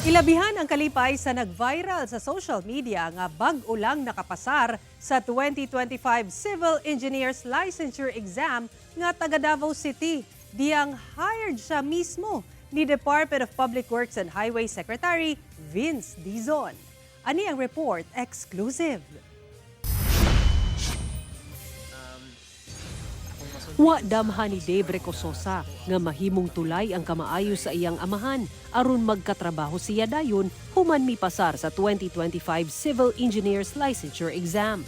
Ilabihan ang kalipay sa nag-viral sa social media nga bag-o lang nakapasar sa 2025 Civil Engineers Licensure Exam nga taga Davao City. Diyang hired siya mismo ni Department of Public Works and Highway Secretary Vince Dizon. Ani ang report exclusive. Wa damha ni Dave Recososa nga mahimong tulay ang kamaayo sa iyang amahan aron magkatrabaho siya dayon human mipasar sa 2025 Civil Engineers Licensure Exam.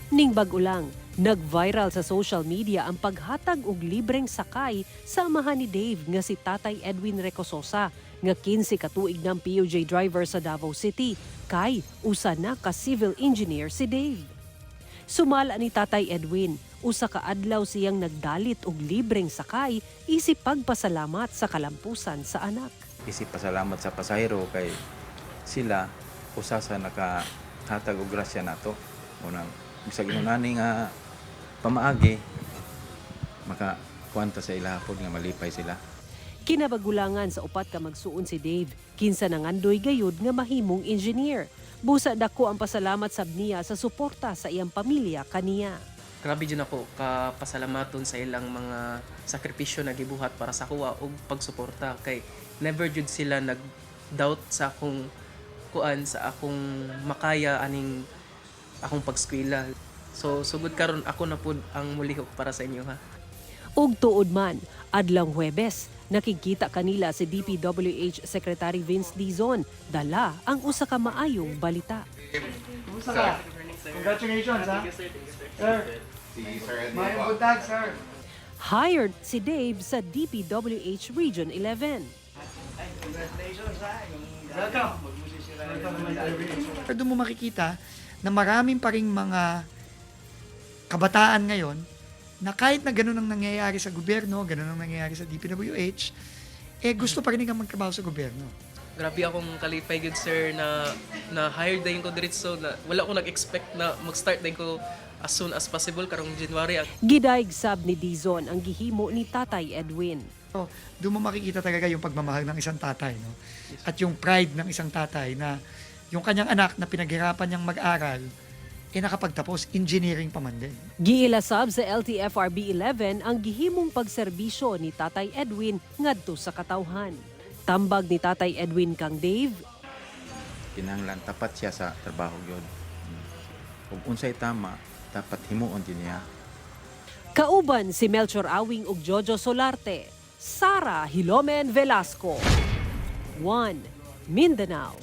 Ning bag-o lang, nag-viral sa social media ang paghatag og libreng sakay sa amahan ni Dave nga si Tatay Edwin Recososa nga 15 ka tuig ng PUJ driver sa Davao City, kay usa na ka civil engineer si Dave. Sumala ni Tatay Edwin, usa ka adlaw siyang nagdalit og libreng sakay isip pagpasalamat sa kalampusan sa anak. Isip pasalamat sa pasahero kay sila usa sa nakahatag og grasya nato. Unang bisag ingon nga pamaagi, maka kuwanta sa ilaha pod nga malipay sila. Kinabagulangan sa upat ka magsuon si Dave, kinsa nangandoy gayud nga mahimong engineer. Busa dako ang pasalamat sab niya sa suporta sa iyang pamilya kaniya. Grabe jud ako kapasalamaton sa ilang mga sakripisyo na gibuhat para sa kuha ug pagsuporta, kay never jud sila nag doubt sa akong kuan, sa akong makaya aning akong pagskwela. So sugod karon, ako na pud ang mulihok para sa inyo ha. Ug tuod man, adlawng Huwebes, nakikita kanila si DPWH Secretary Vince Dizon, dala ang usa ka maayong balita. Kumusta ka? Congratulations, ha? Sir. Maayong buntag, sir. Hired si Dave sa DPWH Region 11. Congratulations, ha? Welcome. Pero doon mo makikita na maraming pa ring mga kabataan ngayon na kahit na ganun ang nangyayari sa gobyerno, ganun ang nangyayari sa DPWH, eh gusto pa rin nilang magtrabaho sa gobyerno. Grabe akong kalipay gud, sir, na na hired dayon ko diretso na wala ko nag-expect na mag-start dayon ko as soon as possible karong January. Gidayeg sab ni Dizon ang gihimo ni Tatay Edwin. So, doon mo makikita talaga yung pagmamahal ng isang tatay, no? At yung pride ng isang tatay na yung kanyang anak na pinaghirapan niyang mag-aral, eh nakapagtapos, engineering pa man din. Giila sab sa LTFRB 11 ang gihimong pagserbisyo ni Tatay Edwin ngadto sa katawhan. Tambag ni Tatay Edwin kang Dave, Kinahanglan tapat siya sa trabaho gyud. Ug unsay tama, dapat himuon din niya. Kauban si Melchor Awing ug Jojo Solarte, Sara Hilomen Velasco. 1. Mindanao.